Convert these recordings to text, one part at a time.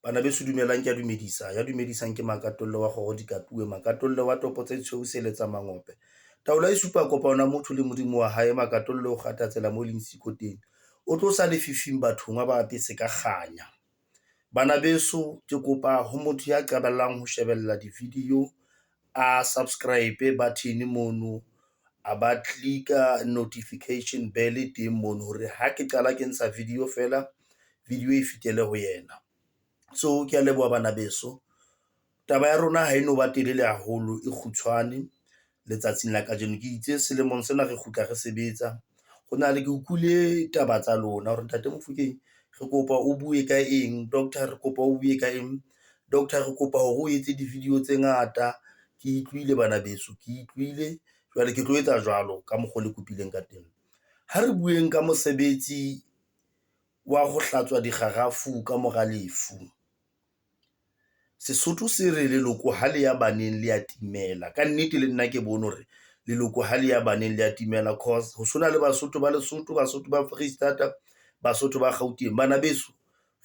Bana beso dumelang kea dumedisa, ya dumedisang ke Makatolle wa kgoro dikatuwe, Makatolle wa topo tse tshweu seletsa mangope. Taolo e supa kopano ya motho le Modimo wa hae, Makatolle o kgatha tsela mo leng siko teng, o tlo sa lefifing bathong a ba apese ka kganya. Bana beso ke kopa ho motho ya qabellang ho shebella di-video a subscribe button mono, a ba click-a notification bell teng mono hore ha ke qala ke ntsha video feela video e fetele ho yena. So kea leboha bana beso taba ya rona ha e no ba telele haholo e kgutshwane letsatsing la kajeno. Ke itse selemong sena re kgutla re sebetsa ho na le ke utlwile taba tsa lona hore Ntate Mofokeng re kopa o bue ka eng, doctor re kopa o bue ka eng, doctor re kopa hore o etse di-video tse ngata. Ke utlwile bana beso ke utlwile jwale ke tlo etsa jwalo ka mokgo le kopileng ka teng. Ha re bueng ka mosebetsi wa ho hlatswa dikgarafu ka mora lefu. Sesotho se re leloko ha le ya baneng le ya timela kannete, le nna ke bone hore leloko ha le ya baneng le ya timela cause ho so na le Basotho ba Lesotho, Basotho ba Foreisetata, Basotho ba Gauteng. Bana beso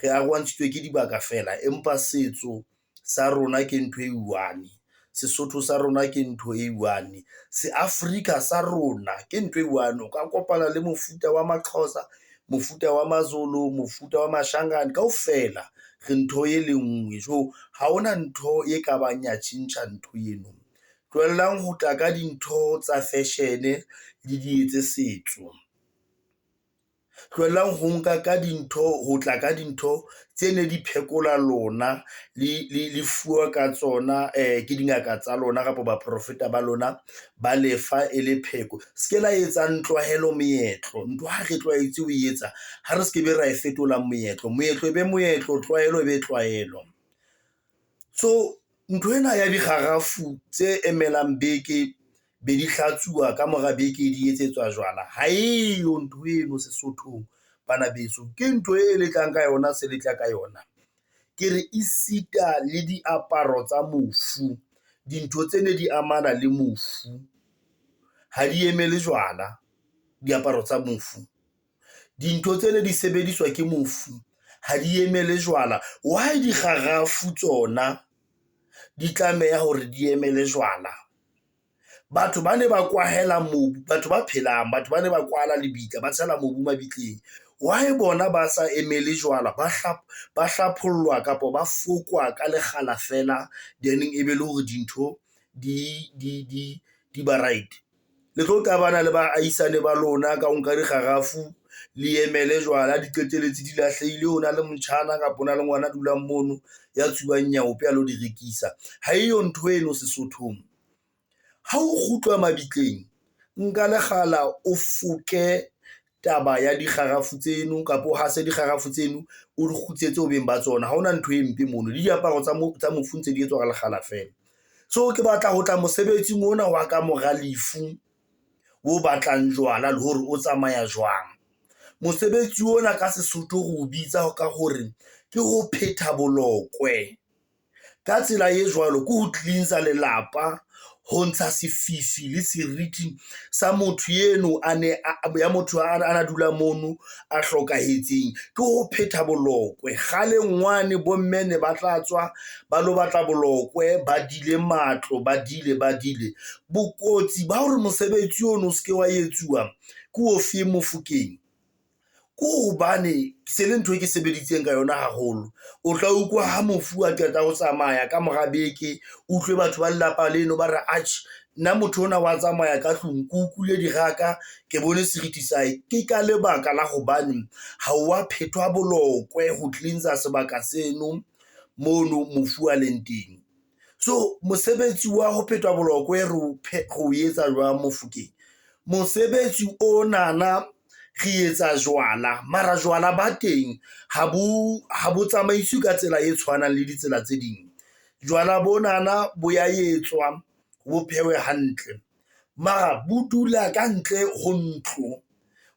re arohantshitswe ke dibaka feela, empa setso sa rona ke ntho e one. Sesotho sa rona ke ntho e one, se Afrika sa rona ke ntho e one. O ka kopana le mofuta wa Maxhosa, mofuta wa Mazulu, mofuta wa Mashangane kaofela re ntho e le nngwe. Jo ha hona ntho e kabang ya tjhentjha ntho eno. Tlohellang ho tla ka dintho tsa fashion le di etse setso, tlohellang ho nka ka dintho ho tla ka dintho tse ne di phekola lona le fuwa ka tsona ke dingaka tsa lona kapa baprofeta ba lona ba lefa e le pheko. Se ke la etsang tlwahelo meetlo ntho ha re tlwaetse ho etsa ha re se ke be ra e fetola moetlo, moetlo e be moetlo, tlwaelo e be tlwaelo. So nthwena ya dikgarafu tse emelang beke be di hlatsuwa ka mora beke di etsetswa jwala ha eyo ntho eno Sesothong bana beso ke ntho e letlang ka yona se letla ka yona. Ke re e sita le diaparo tsa mofu, dintho tse ne di amana le mofu ha di emele jwala, diaparo tsa mofu dintho tsene di sebediswa ke mofu ha di emele jwala. Why dikgarafu tsona di tlameha hore di emele jwala? Batho ba ne ba kwahela mobu, batho ba phelang, batho ba ne ba kwala lebitla, ba tshela mobu mabitleng. Why bona ba sa emele jwala, ba ba hlaphollwa kapa ba fokwa ka lekgala feela then e be le hore dintho di ba right. Le tlo qabana le baahisane ba lona ka ho nka dikgarafu le emele jwala di qetelletse di lahlehile. Ho na le motjhana kapa hona le ngwana a dulang mono ya tsubang nyaope a lo di rekisa. Ha eyo ntho eno Sesothong. Ha o kgutlwa mabitleng, nka lekgala o foke taba ya dikgarafu tseno kapa o hase dikgarafu tseno, o di kgutlisetse ho beng ba tsona. Ha hona ntho e mpe mono le diaparo tsa mo tsa mofu ntse di etswa ka lekgala feela. So ke batla ho tla mosebetsing ona wa ka mora lefu o batlang jwala le hore o tsamaya jwang. Mosebetsi ona ka Sesotho re o bitsa ka hore ke ho phetha bolokwe ka tsela e jwalo, ke ho cleanse-a lelapa, ho ntsha sefifi le seriti sa motho eno a ne a ya motho a dula mono a hlokahetseng. Ke ho phetha bolokwe kgaleng wane bomme ne ba tla tswa ba lo batla bolokwe, ba dile matlo, ba dile ba dile. Bokotsi ba hore mosebetsi ono o se ke wa etsuwa ke ofeng Mofokeng? Ke hobane se le ntho e ke sebeditseng ka yona haholo. O tla utlwa ha mofu a qeta ho tsamaya ka mora beke, utlwe batho ba lelapa leno ba re atjhe nna motho ona wa tsamaya ka tlung, ke utlwile diraka, ke bone seriti sa hae. Ke ka lebaka la hobane ha wa phethwa bolokwe ho cleanse-a sebaka seno mono mofu a leng teng. So mosebetsi wa ho phetwa bolokwe re o etsa jwang Mofokeng? Mosebetsi onana re etsa jwala mara jwala ba teng ha bo tsamaiswe ka tsela e tshwanang le ditsela tse ding. Jwala bonana bo ya etswa bo phehwe hantle, mara bo dula ka ntle ho ntlo,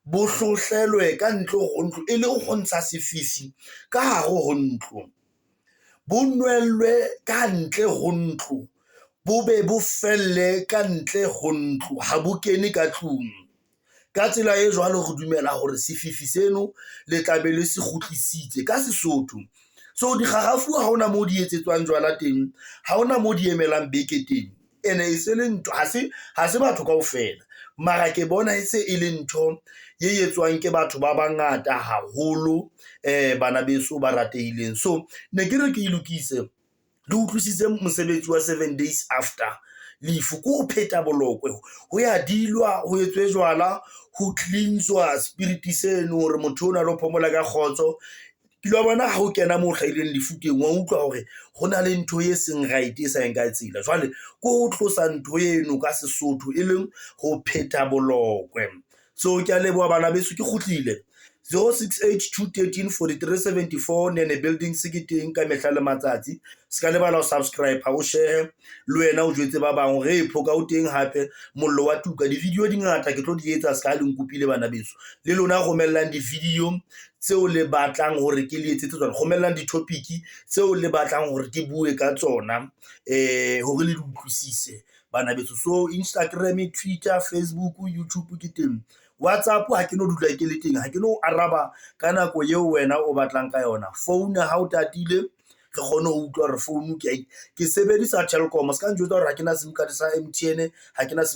bo hlohlelwe ka ntle ho ntlo, e le ho ntsha sefifi ka hare ho ntlo, bo nwellwe ka ntle ho ntlo, bo be bo felle ka ntle ho ntlo, ha bo kene ka tlung. Ka tsela e jwalo, re dumela hore sefifi seno le tla be le se kgutlisitse ka Sesotho. So dikgarafu ha hona moo di etsetswang jwala teng, ha hona moo di emelang beke teng. Ene e se le ntho, ha se batho kaofela mara ke bona e se e le ntho e etswang ke batho ba bangata haholo bana beso ba ratehileng. So ne ke re ke lokise le utlwisise mosebetsi wa 7 days after lefu ke ho pheta bolokwe, ho ya dilwa ho etswe jwala, ho cleanswa spirit seno hore motho ona a lo phomola ka kgotso. Ke lo bona ha o kena moo hlahileng lefu teng, wa utlwa hore ho na le ntho e seng right, e sa yeng ka tsela. Jwale ke ho tlosa ntho eno ka Sesotho, e leng ho phetha bolokwe. So ke a leboha bana beso, ke kgutlile 068 213 43 74 Nene Buildings ke teng ka mehla le matsatsi. Se ka lebala ho subscribe, o share le wena o jwetse ba bang hore e phoka o teng hape mollo wa tuka. Di-video di ngata ke tlo di etsa se ka le nkopile bana beso, le lona romellang di-video tseo le batlang hore ke le etsetse tsona, romellang di-topic tseo le batlang hore ke bue ka tsona hore le di utlwisise bana beso. So Instagram, Twitter, Facebook, YouTube ke teng. WhatsApp ha ke no dula ke le teng, ha ke no araba ka nako eo wena o batlang ka yona. Phone ha o tatile, re kgone ho utlwa hore phone ke sebedisa Telkom. Se ka njwetsa hore ha ke na sim card sa MTN, ha ke na.